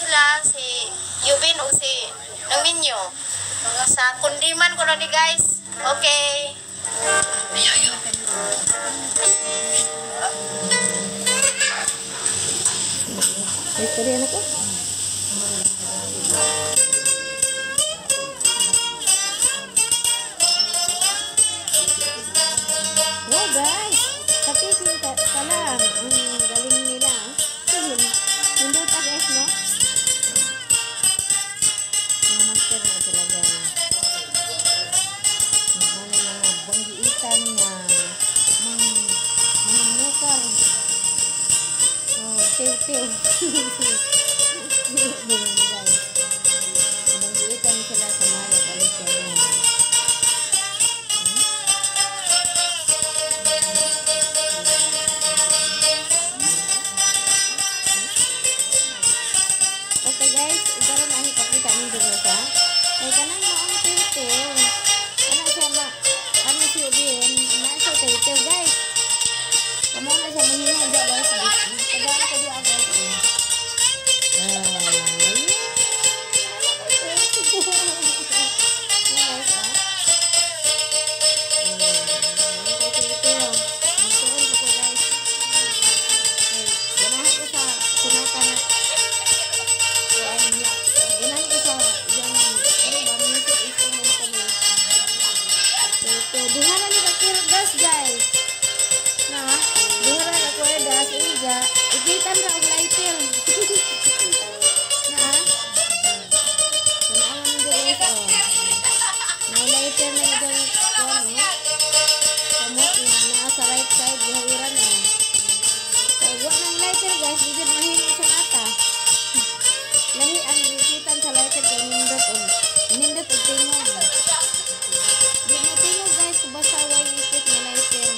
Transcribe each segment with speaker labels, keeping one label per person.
Speaker 1: sila, si Yubin o si Nang Minyo. Sa kundiman ko na ni, guys. Okay.
Speaker 2: Ay, anak ko. Wow, guys. Kapisin ka lang. Ang galing nila. Sige. Nindota, guys, no? Mga master na sila, guys. Mga mga banggiitan nga mga mga mukar. Oh, tew-tew. Ganyan, guys. Banggiitan sila sa Maya Alicia. Okay guys, karon ang ipakita ninyo, guys, ha. Ay kanang maong tew-tew. Ano siya ma? Ano si Ubin? Na siya tew-tew, guys. Kamo na siya mahimo diya, guys. Tagaan ko diya, guys. Ah, yeah. Guys, ah. Tew-tew. Magtuon pa ko, guys. Kay ganahan ko sa sunata na kuan niya. Ganahan ko sa iyang ano ba, music instrument kami. Tew-tew. Duha ra ni ka kwerdas, guys. Na, duha ra ka kwerdas iga. Ipitan ra og lighter. Na. Tanawan ninyo, guys, oh. May lighter na iyang kuan, oh. Kamot nga naa sa right side gihawiran, oh. So, wa nang lighter, guys, di jud mahimo sa nata. Lahi ang ipitan sa lighter kay nindot og tingog. Di mo tingog, guys, kung basta way ipit nga lighter.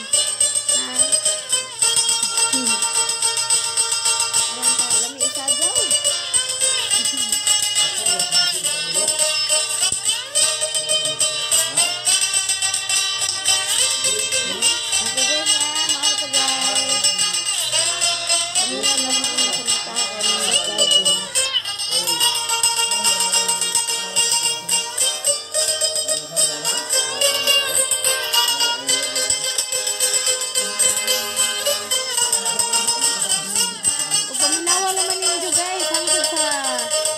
Speaker 2: Na. Aran ta lami isagaw. Okay guys, ha, mao to, guys. Kamura na mga sunata kay nindot kaayo. Ug paminawa naman ninyo, guys, hangtod sa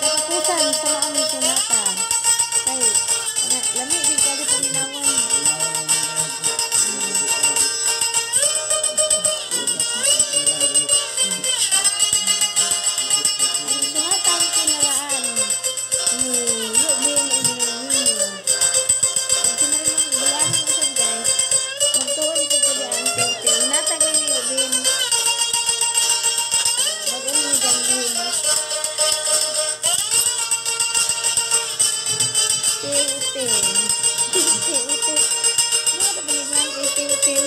Speaker 2: katapusan sa maong sunata. Kay lami din kaayo paminawon. Ang sunatang kinaraan ni Yubin ug ni Minyo. Ug kinarinong bulanan usab, guys. Magtuon pud ko diyan tew-tew. Natag ni Yubin. Bag-o ni Janggin. Tew-tew. Tew-tew. Mga tabanignan kay tew-tew.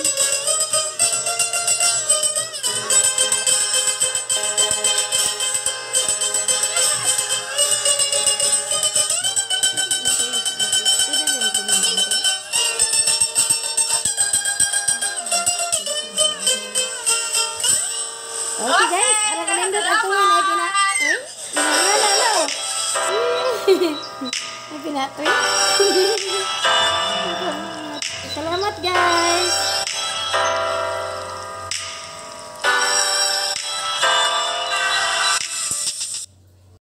Speaker 2: Pwede na rin kumintante. Okay guys, ara kanindot ang tuwin ay pina ay pinangala na, oh. Ay pinatoy.